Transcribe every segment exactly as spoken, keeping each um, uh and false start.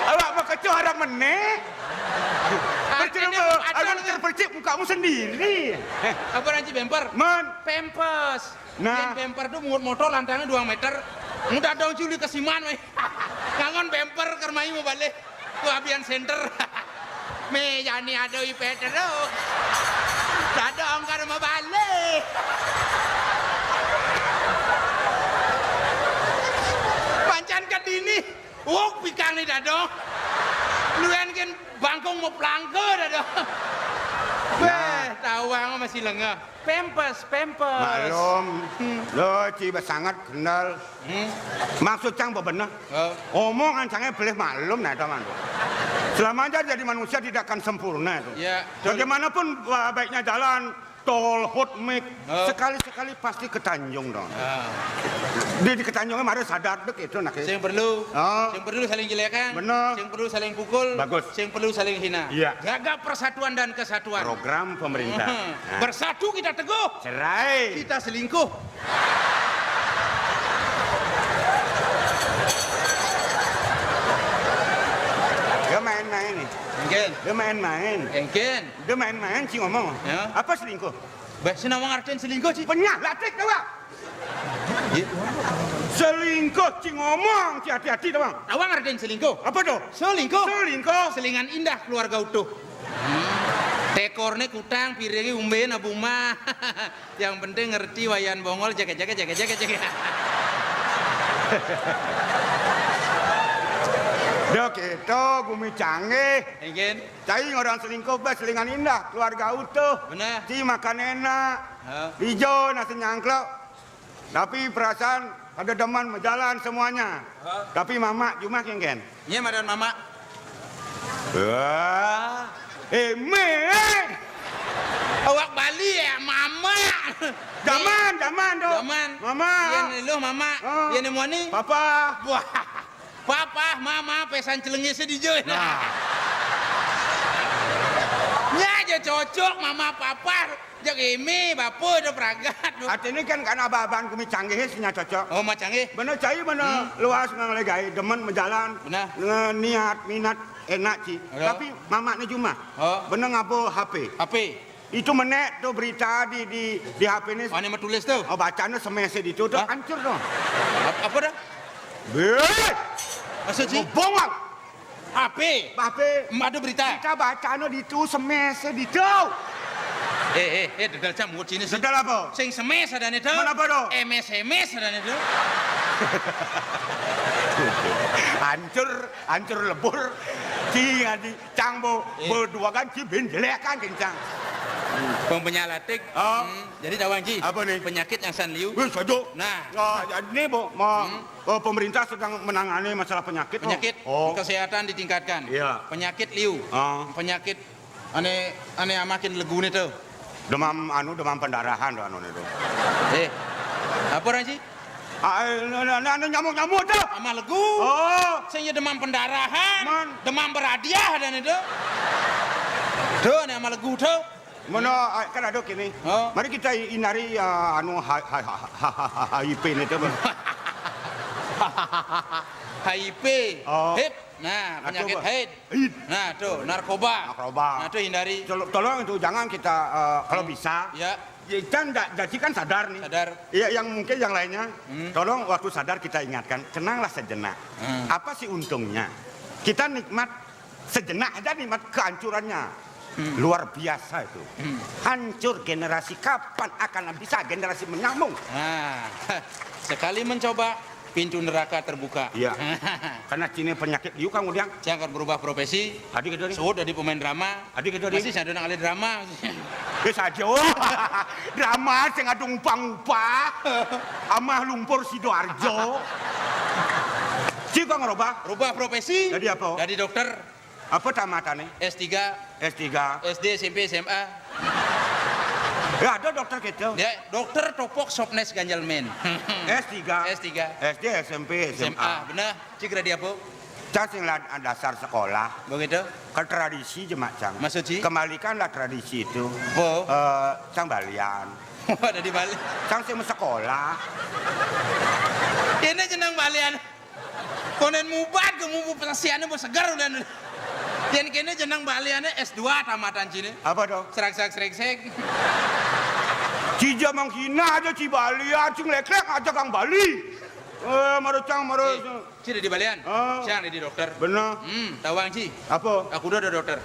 Awak makecoh arang meneh. Artinya, percuma, ada arang lagi. Terpercik mukamu sendiri. Apa nanti bemper? Man. Pempes. Nah. Yen bemper tu mungut motor lantangnya dua meter. Mudah dong culi kesiman, weh. Ngangon bemper kermai mau balik. Ku abian senter. Me jani ado ipe terus. Dado angkar mabale. Pancan kedini. Wok pikang ni dado. Luan ken bangkong mau pelangke dado. Nah. Weh, tawang masih lengah. Pempes, pempes. Maklum. Hmm. Lo, ci basangat kendal. Hmm. Maksud cang bebenah. Oh. Omongan cangnya pelih maklum, nah, itu, man. Selamanya jadi manusia tidak akan sempurna itu. Ya, betul. Bagaimanapun, ba-, baiknya jalan, tol, hot mix, oh, sekali-sekali pasti ketanjung dong. Ah. Di, di ketanjungnya mari sadar dek itu, nak. Sing perlu, oh, sing perlu saling jelekan. Bener. Sing perlu saling pukul. Bagus. Sing perlu saling hina. Iya. Jaga persatuan dan kesatuan. Program pemerintah. Hmm. Nah. Bersatu kita teguh. Cerai. Kita selingkuh. Dia main-main nih. Engken. Dia main-main. Engken. Dia main-main, ci ngomong. Ya. Apa selingkuh? Bah, sing nawang artin selingkuh, ci. Penyah, latik, tahu nggak? Iya. Selingkuh, ci ngomong, ci hati-hati, tahu nggak? Tawang artin selingkuh. Apa tuh? Selingkuh. Selingkuh. Selingan indah keluarga utuh. Hmm. Tekorne kutang, piringe umbe, nabung mah. Yang penting ngerti wayan bongol, jaga, jaga, jaga, jaga, jaga. Dok, itu gumi canggih. Engken. Cai orang selingkuh, beh, selingan indah, keluarga utuh. Bener. Ci makan enak. Heeh. Ijo, nasi nyangklok. Tapi perasaan ada demen berjalan semuanya. Hah? Tapi mamak jumah kengken. Nye madan mamak. Wah, eh, me. Awak Bali ya, mamak. Zaman, zaman tu. Zaman. Mamak. Yen lu mamak. Oh. Yen muani. Papa. Wah. Papa, mama, pesan celengis di jo. Nah. Nya aja cocok, mama, papa. Jak eme, bapa, dah peragat. Artinya kan karena abah-abahan kumi canggih, sinya cocok. Oh, ma canggih. Bener, cai bener. Hmm. Luas ngan legai, demen menjalan. Bener. Nge-, niat, minat, enak, ci. Aduh. Tapi mamaknya cuma. Oh. Bener ngabo H P. H P. Itu menek tu berita di, di, di H P ni. Mana mau tulis tu? Oh, bacanya semese di tu, tu. Hah? Hancur tu. Ap-, apa dah? Beh! Maksud, ci? Bongong. H P. H P. Ada berita. Kita bacanya di tu, semese di tu. Eh, eh, eh, dedal cam, ngut sini sih. Dedal apa? Sing semes ada ni tu. Mana apa tu? M S M S ada ni tu. Hancur, hancur lebur. Ci ngaji. Cang bo, eh, berdua kan ci bin jelek kan kencang. Pempenyalatik. Oh. Hmm. Jadi tawang ci. Apa ni? Penyakit yang san liu. Wih, sejuk. Nah. Ah, jadi ni bo, ma-, hmm, eh, pemerintah sedang menangani masalah penyakit. Penyakit, oh, kesehatan ditingkatkan. Iya. Penyakit liu. Ah. Penyakit ane, ane amakin legu ni tu. Demam anu, demam pendarahan to anu to. Eh, apa orang sih? Ah, eh, anu, anu, anu nyamuk-nyamuk to. Amah legu. Oh. Sing ya demam pendarahan, Man. Demam beradiah dan itu. Tuh, ini amah legu tuh. Mana, ah, kan ada kini. Oh. Mari kita hindari, ah, anu, ha-, ha-, H I V ini tuh. H I V. Oh. Hip. Nah, nah, penyakit tuh, haid. Haid. Nah, tuh, narkoba. Narkoba. Nah, tuh hindari. Tol-, tolong itu jangan kita, eh, kalau bisa. Ya. Ya, kan nggak, jadi kan sadar nih. Sadar. Ya, yang mungkin yang lainnya, hmm, tolong waktu sadar kita ingatkan, tenanglah sejenak. Hmm. Apa sih untungnya? Kita nikmat sejenak aja, nikmat kehancurannya. Hmm. Luar biasa itu. Hmm. Hancur generasi, kapan akan bisa generasi menyambung? Nah, sekali mencoba, pintu neraka terbuka. Iya. Karena cine penyakit liu kan udah. Saya akan berubah profesi. Adi gitu nih. Sudah di pemain drama. Adi gitu nih. Masih saya nang ahli drama. Eh, saja. Drama sing adung pang upah. Amah lumpur Sidoarjo. Sing kok ngerubah? Rubah profesi. Jadi apa? Jadi dokter. Apa tamatane? S tiga. S tiga. S D, S M P, S M A. Ya, ada dokter gitu. Ya, dokter topok sopnes ganjel men. S tiga. S tiga. S D, S M P, S M A. S M A, benar. Cik radio apa? Cang sing la-, dasar sekolah. Begitu? Ke tradisi je, Mak, Cang. Maksud, Ci? Kembalikanlah tradisi itu. Apa? Eh, cang balian. Ada di Bali. Cang sing sekolah. Ini jeneng balian. Konen mubat ke mubu pensiannya mau segar udah. Yang kene jeneng baliannya S dua tamatan cine. Apa dong? Serak-serak sereksek. Ci ja menghina aja ci balian, ci ngeleklek aja kang Bali. Eh, maro cang, maro. Eh, ci ada di balian. Oh. Cang ada di dokter. Bener. Hmm, tawang ci. Apa? Aku udah ada dokter.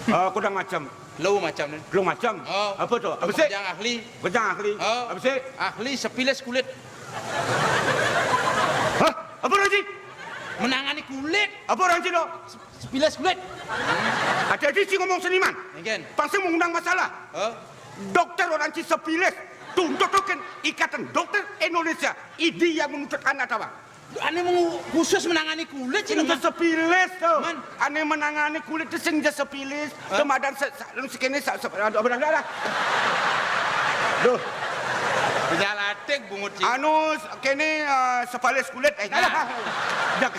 Eh, aku udah macam. Lu macam nih. Lu macam? Oh. Apa tuh? Apa sih? Pekerjaan ahli. Pekerjaan ahli. Oh. Apa sih? Ahli sepiles kulit. Hah? Apa orang sih? Menangani kulit. Apa orang sih, dok? Sepiles kulit. Ada di si ngomong seniman. Mungkin. Pasti mengundang masalah. Oh. Dokter orang si sepiles. Tuntut token Ikatan Dokter Indonesia. Idi yang menuntut anak apa? Ane mau khusus menangani kulit sih, Mang. Sepilis tuh. Man. Ane menangani kulit tuh sing sepilis. Hah? Temadan se-, se-, anu sekene sa-, se-, aduh, aduh, aduh, aduh. Duh. Penyalatik bungut sih. Anu, kene, eh, sepalis kulit, eh, nah. Jak-,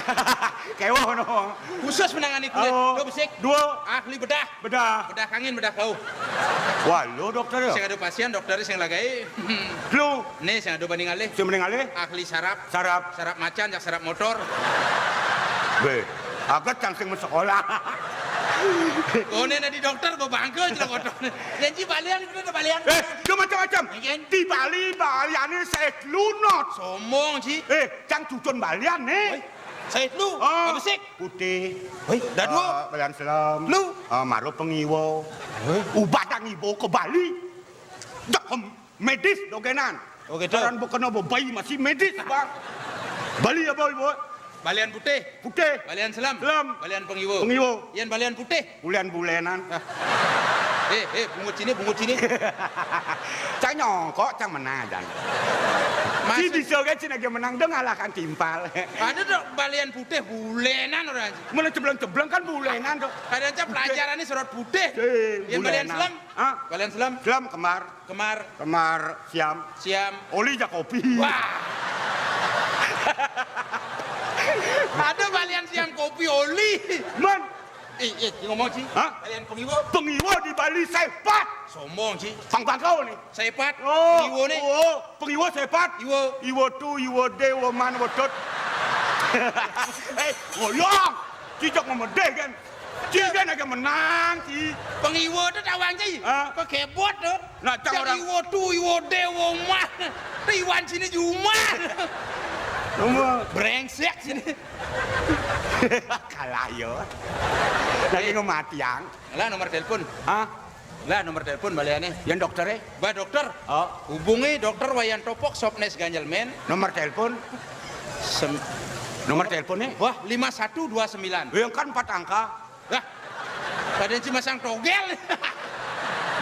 kewo no. Khusus menangani kulit. Oh. Duh, besik. Dua. Ahli bedah. Bedah. Bedah kangin, bedah kau. Wah, lu dokter ya? Sing ada pasien, dokter sing lagai. Lu? Nih, sing ada banding alih. Sing banding alih? Ahli sarap. Sarap. Sarap macan, jak sarap motor. Be, aku cang sing sekolah. Oh, nih, di dokter, bawa bangke, jelek kotor. Yang ci balian, itu ada balian. Eh, dia macam-macam. Iya, kan? Di Bali, baliannya saya lunot. Somong, ci. Eh, cang cucun balian, nih. Woi, saya lu, oh, apa sih? Putih. Woi, dah dua. Eh, balian selam. Lu? Eh, maro pengiwo. Hah? Ubat ngiwo ke Bali. Dak medis dogenan. Oh, gitu. Orang bukan apa bayi masih medis, Bang. Bali apa, Ibu? Balian putih. Putih. Balian selam. Selam. Balian pengiwo. Pengiwo. Yang balian putih. Bulan-bulanan. Ah. Eh, eh, bungut sini, bungut sini. Cang nyongkok, cang menang aja. Maksud- si bisa kan, si lagi menang, dia ngalahkan timpal. Ada dok balian putih, bulenan orang. Mana cebleng-cebleng kan bulenan, dok. Ada aja pelajaran ini surat putih. Eh, yang balian bulenan. Selam. Ah? Balian selam. Selam kemar. Kemar. Kemar siam. Siam. Oli ja kopi. Wah. Ada balian siam kopi oli. Man. Eh, eh, ngomong, Ci. Hah? Balian pengiwo. Pengiwo di Bali sepat. Somong, Ci. Pang bangkau nih. Sepat. Oh, pengiwo nih. Oh, pengiwo sepat. Iwo. Iwo tu, iwo de, iwo man, iwo dot. Eh, ngoyong. Cicok ngomong deh kan. Ci kan agak menang, Ci. Pengiwo tuh tawang, Ci. Hah? Kok kebot tuh? Nah, cang orang iwo tu, iwo de, iwo mah. Tuh iwan sini jumah. Nomor. Brengsek sini. Kalah yo. Lagi ngematiang. Lah nomor telepon. Hah? Lah nomor telepon baliannya. Yang dokter eh? Bah dokter. Oh. Hubungi dokter Wayan Topok, Sopnes Ganjel Men. Nomor telepon? Sem- Nomor teleponnya? Wah, lima satu dua sembilan. Yang kan empat angka. Lah, badan si masang togel.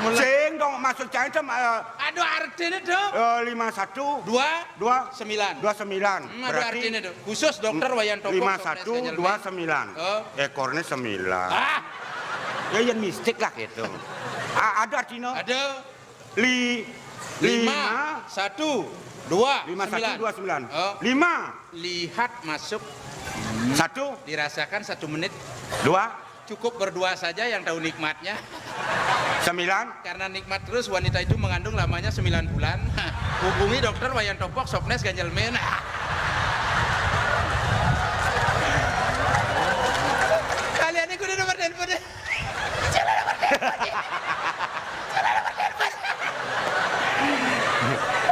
Mulai. Sing dong, maksud saya itu, eh, aduh, artinya tuh. Eh, lima satu. Dua. Dua. Sembilan. Dua sembilan. Hmm, aduh, berarti artinya tuh. Khusus dokter Wayan Topok, lima satu dua sembilan. Oh. Ekornya sembilan. Ah. Ya, yang mistik lah gitu. A-, ada artinya? Ada. Li, lima. Lima. Satu, dua, lima, satu, sembilan. Dua, sembilan. Oh. Lima. Lihat masuk. Satu. Dirasakan satu menit. Dua. Cukup berdua saja yang tahu nikmatnya. Sembilan. Karena nikmat terus, wanita itu mengandung lamanya sembilan bulan. Hubungi dokter Wayan Topok, Sopnes, Ganjel Men. Kalian ini kudu nomor telepon.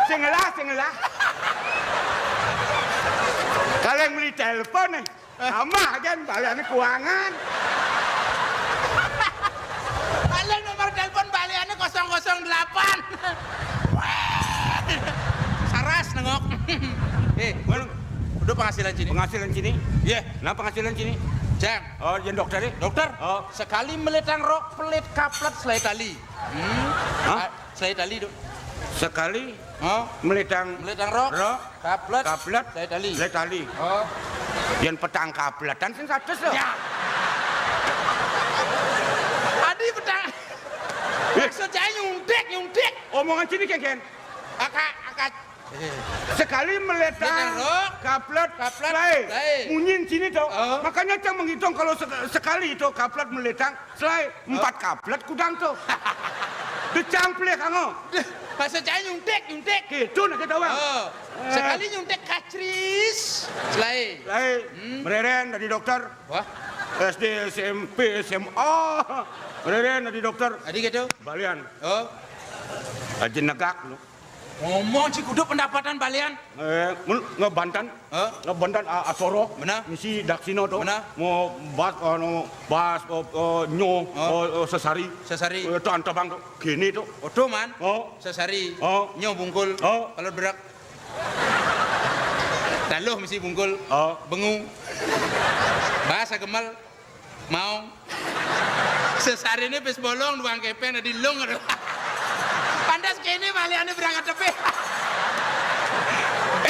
Sing ngelah, sing ngelah. Kalau yang beli telepon nih, sama kan baliannya keuangan. Balian nomor telepon baliannya kosong kosong delapan. Saras nengok. Eh, mana? Udah penghasilan sini. Penghasilan sini? Iya. Nah, penghasilan sini? Jang. Oh, yang dokter nih? Dokter. Oh. Sekali melitang rok pelit kaplet selai tali. Hmm. Hah? Ah, selai tali, Dok. Sekali. Oh. Melitang. Melitang rok. Rok. Kaplet. Kaplet. Selai tali. Selai tali. Oh. Yang petang kapletan sing satu, Dok. Ya. Adi petang. Eh. Maksud saya nyuntik, nyuntik. Omongan sini, Ken, Ken. Aka, aka. Sekali melitang, melitang rok, kaplet, kaplet, selai. Selai. Munyin sini, Dok. Oh. Makanya cang menghitung kalau se-, sekali itu kaplet melitang, selai, oh, empat kaplet kudang tuh. Decang pelih kango. Deh, bahasa Cai nyuntik, nyuntik. Gitu nak kita, Bang. Oh. Eh. Sekali nyuntik kacris, selai. Selai. Hmm. Mereren dari dokter. Wah. S D, S M P, S M A. Mereren dari dokter. Adi gitu. Balian. Oh. Aja negak lu. Ngomong si kudu pendapatan balian. Eh, mun ngebantan. Hah? Ngebantan, a-, asoro. Mana? Ngisi daksino tuh. Mana? Mau bas, anu, bas, oh, oh, nyo, oh, oh, sesari. Sesari. Eh, tuh antebang tuh. Gini tuh. Odo, man. Oh. Sesari. Oh. Nyo bungkul. Oh. Kalau berak. Taluh misi bungkul. Oh. Bengu. Bahasa gemal. Mau. Sesarine pis bolong, duang kepeng dadi lung, aduh. Pantes kene baliane berangkat tebih.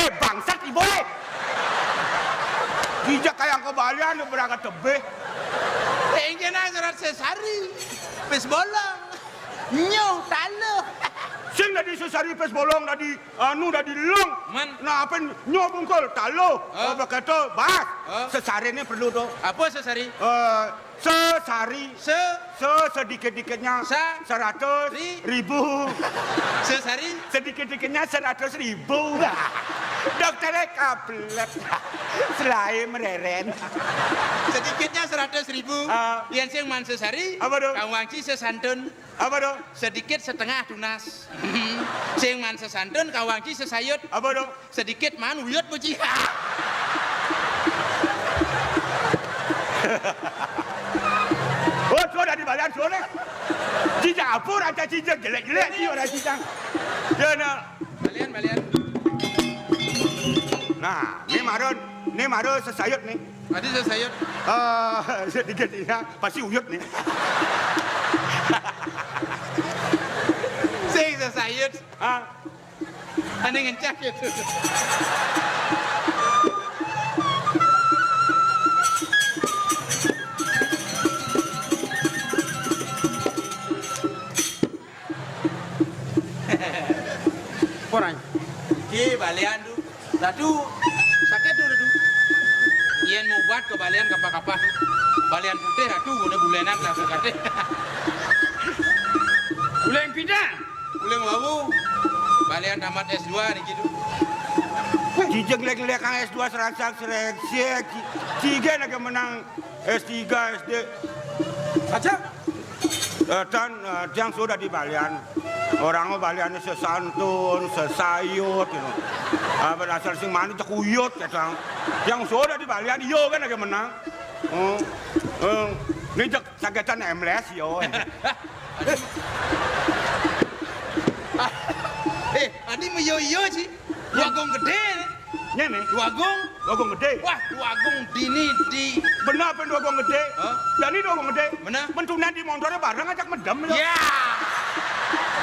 Eh, bangsat, Ibu, eh. Dijak kayak engko balian berangkat tebih. Engke nang surat sesari. Pis bolong. Nyuh, taluh. Sing dadi sesari pis bolong dadi anu dadi lung. Man. Nah, apa nyo bungkul taluh. Oh. Oh, begitu, Bas. Oh. Sesarine perlu tuh. Apa sesari? Eh, sesari. Se? Se sedikit-dikitnya. Sa? Seratus ri? Ribu. Sesari? Sedikit-dikitnya seratus ribu. Dokternya kaplet. Selain mereren. Sedikitnya seratus ribu. Ah. Yang sing man sesari. Apa tuh? Kang Wangci sesantun. Apa tuh? Sedikit setengah tunas. Sing man sesantun, kawangci sesayut. Apa tuh? Sedikit man uyut, Bu Ji. Oh, sudah dibayar, sudah. Cijang apa, raja cijang jelek-jelek, dia orang cijang. Ya, nah. Balian, balian. Nah, ini marun, ini marun sesayut nih. Adi sesayut. Eh, sedikit ya, pasti uyut nih. Sing sesayut. Ah. Ane ngencak gitu. Ora. Ki balian tu. Lah tu, sakit tu, tu. Yen mubat ke balian kapa-kapa. Balian putih, aduh, ngene bulenan lah sakit. Bulen pindah. Bulen wau. Balian tamat S dua niki tu. Jijeng lek-lek kang S dua serangsang serengsek. Tiga lagi menang S tiga, S D. Aja. Eh, dan, eh, yang sudah di balian. Orang baliannya sesantun, sesayut, gitu. Apa dasar sing manis cek uyut, gitu. Yang sudah di balian, iyo kan lagi menang. Oh, oh. Ini cek sagetan M L S, yo. Eh, adi meyo iyo sih. Wagong gede. Ngene. Wagong. Wagong gede. Wah, wagong dini di. Bener apa wagong gede? Hah? Dan ini wagong gede. Bener. Mentunan di motornya bareng ajak medem, lho. Ya.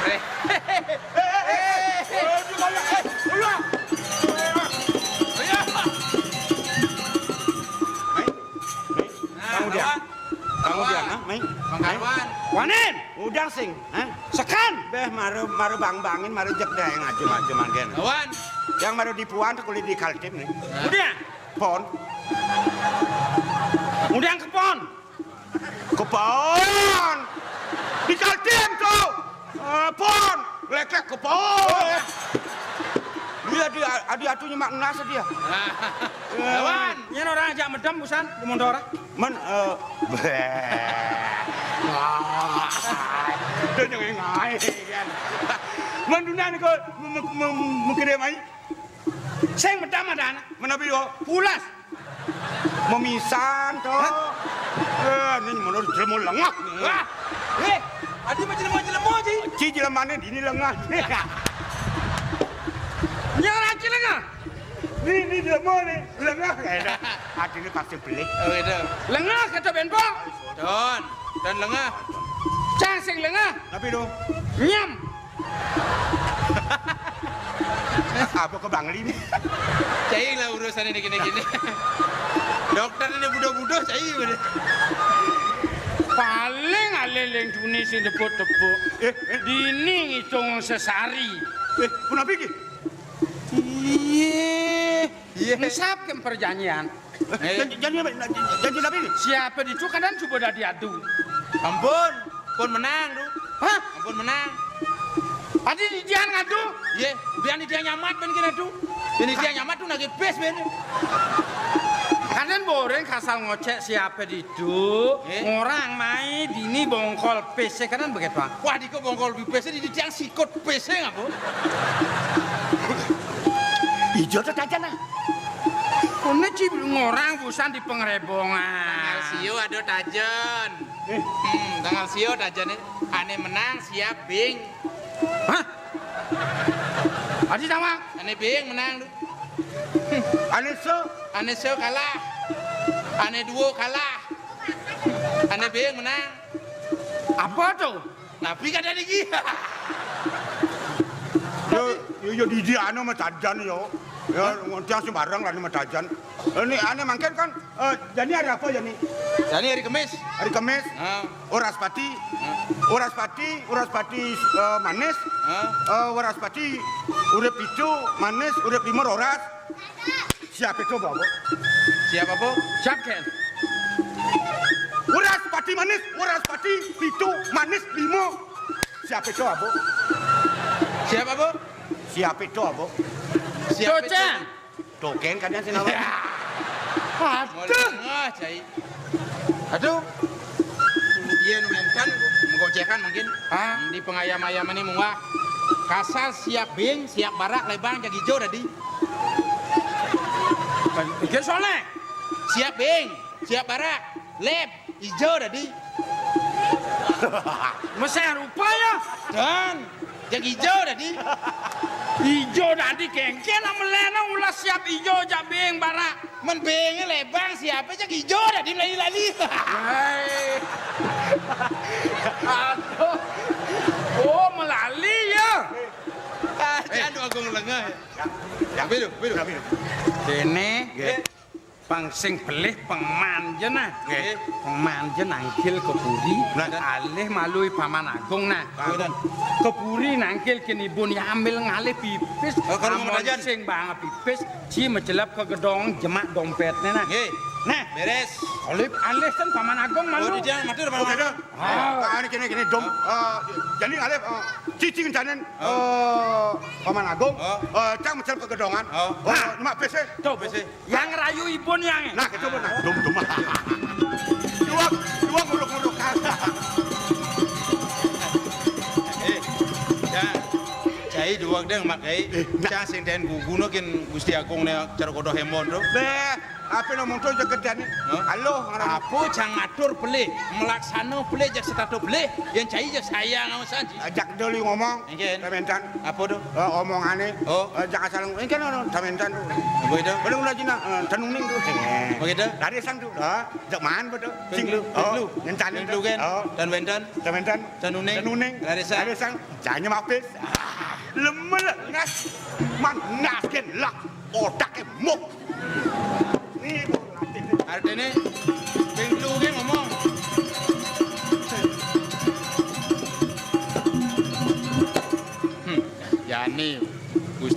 Re. Eh, eh, eh, eh, eh, di mana? Eh, ulah. Ayo. Nih, nih. Nah, Kang Udian. Lawan. Kang Udian, lawan. Nah, nih. Bang Karwan. Wanen. Udian sing, eh? Sekan. Béh, mara, mara bang-bangin, mara jek deh yang ajem-ajem anggen. Awan. Yang mara dipuan tuh kulit di Kaltim nih. Udah. Pon. Udah ke pon. Ke pon. Di Kaltim tuh. Eh, pon. Leklek ke pon. Iya, di, adi atunya mak enas dia. Awan. Ini orang ajak medem busan di Mondora. Men, eh, beh. Dia nyengeng ae, kan. Men dunan kok mengkira mai. Sing medam ada anak. Menapi yo? Pulas. Memisan to. Eh, ini menurut jelema lengah nih. Wah. Eh, adi mah jelema-jelema, Ji. Ci jelemane dini lengah. Yang laki lengah. Ini, ini jelema nih, lengah. Adine pasti beli. Oh, gitu. Lengah kata Benpong. Don, don lengah. Cang sing lengah. Tapi dong. Nyam. Apa ke Bangli nih? Cai lah urusan ini gini-gini. Dokter ini budo-budo cai udah. Paling aleleng dunia sing tepuk-tepuk. Eh, eh. Dini ngitung sesari. Eh, kenapa iki? Iya. Iya. Ngesap ke perjanjian. Eh. Janji, janji apa? Janji apa ini? Siapa di itu kadang coba dah diadu. Ampun, pun menang tu. Hah? Ampun menang. Adi di dia ngadu? Iya, biar di dia nyamat ben kena tu. Ini dia nyamat tu nagih pes ben. Kadang boring kasal ngocek siapa di itu. Eh? Ngorang mai dini bongkol pes kadang begitu. Wah, di kok bongkol pes di dia sikut pes ngapa? Ijo tu tajan ah. Kone ci ngorang busan di pengerebongan. Tanggal sio ada tajan. Eh. Hmm, tanggal sio tajan ni. Ane menang siap bing. Hah? Adi sama? Ane bing menang tu. Ane so? Ane so kalah. Ane duo kalah. Ane bing menang. Apa tu? Napi kada lagi? Yo, yo, yo, di dia anu mah tajan yo. Ya, tiang sembarang lah anu mah tajan. Ini ane mangkin kan, eh, jani hari apa jani? Jani hari Kemis. Hari Kemis. Ah. Wraspati. Ah. Wraspati, Wraspati, eh, manis. Ah. Eh, Wraspati urip pitu, manis, urip lima roras. Siapa itu, Bapak? Siapa, Bu? Siap, Ken. Wraspati manis, Wraspati pitu, manis lima. Siapa itu, Bapak? Siapa, Bu? Siapa itu, Bapak? Siapa itu? Doken kadang sih nama. Ya. Aduh. Wah, cai. Aduh. Iya, nu mentan, menggocekan mungkin. Hah? Di pengayam-ayam ini munggah. Kasar siap bing, siap barak, lebang, jag ijo tadi. Mungkin soalnya. Siap bing, siap barak, leb, ijo tadi. Meseh rupa ya. Dan, jag ijo tadi. Ijo tadi kengken amelena ulah siap ijo, jag bing, barak. Men bingnya lebang siapa jag ijo tadi lali-lali. Hai. Aduh. Oh, melali ya. Ah, jangan agung lengah. Ya. Tapi tu, tapi tu. Tapi tu. Dene. Nggih. Pang sing pelih pang manja nah. Nggih. Pang manja nangkil ke puri. Nah. Alih malu Paman Agung nah. Agung. Ke puri nangkil kini bun ya ambil ngalih pipis. Oh, kalau mau Amun tajan. Sing banget pipis, ci mecelep ke gedong jemak dompetnya nah. Nggih. Nah. Beres. Olip alih kan Paman Agung malu. Oh, di dia matur Paman Agung. Ah. Ah, ini kini, kini dom. Ah. Eh, jadi ngalih, eh, cicing janen, eh, Paman Agung. Oh. Eh, cang mecelep ke gedongan. Oh. Oh, nah. Nyemak pipis. Tuh, pipis. Yang rayu ibun yang. Nah, coba nah. Dum, dum. Dua, dua nguruk-nguruk. Eh, ya. Cai dua deng makai. Eh, nah. Cang sing den guguno kin Gusti Agung ne cara kodo hemon tu. Beh, apa no muncul jegedane? Hah? Halo, ngarang. Apa cang ngatur pelih, melaksano pelih, jak setato pelih, yang cai jak sayang awasan. Ajak dulu ngomong. Engken. Tamentan. Apa tu? Eh, omongane. Oh. Eh, jangan salah. Engken ono tamentan tu. Apa itu? Belum lagi nak, eh, tenung ning tu. Begitu? Dari sang tu. Eh, jak man betul. Sing lu. Oh, ngentan lu kan? Oh. Dan wentan. Tamentan. Tenuning. Tenuning. Dari sang. Dari sang. Jangan mapis. Lemel ngas. Man ngas ken lah. Otak muk. Artine ping telu ki ngomong.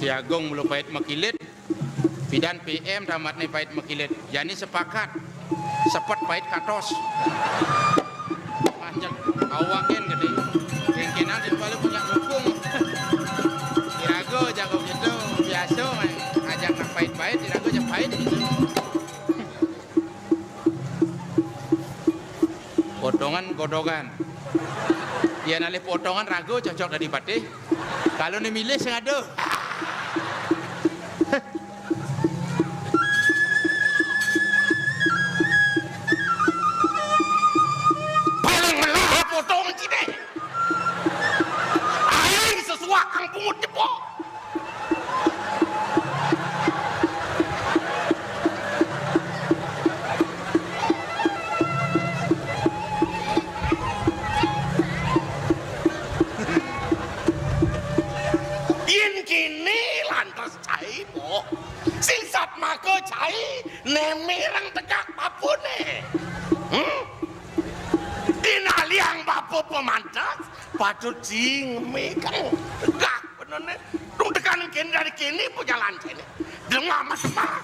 Siagung mula pait makilit, pidan P M tamatné pait makilit. Jani sepakat, sepet pait katos. Macet, awakin gedé. Kéngkénan di balik punya dukung. Iraga jago gitu, biasa, mah. Ajak nak pait-pait, iraga aja pait gitu. Potongan godogan. Yén alih potongan raga cocok dadi patih. Kalau né milih sing ada. Paling melah potongan ciné. Aing sesuak kang pungut jebok. Yén kéné lantas cai, Mbok. Sing satmaka cai, né mireng tegak bapané. Hmm? Dina liang bapa pamantes, patut cingemi kang tegak benerné. Dung tekan kéné dari kéné apa jalan kéné. Dengah mas mah.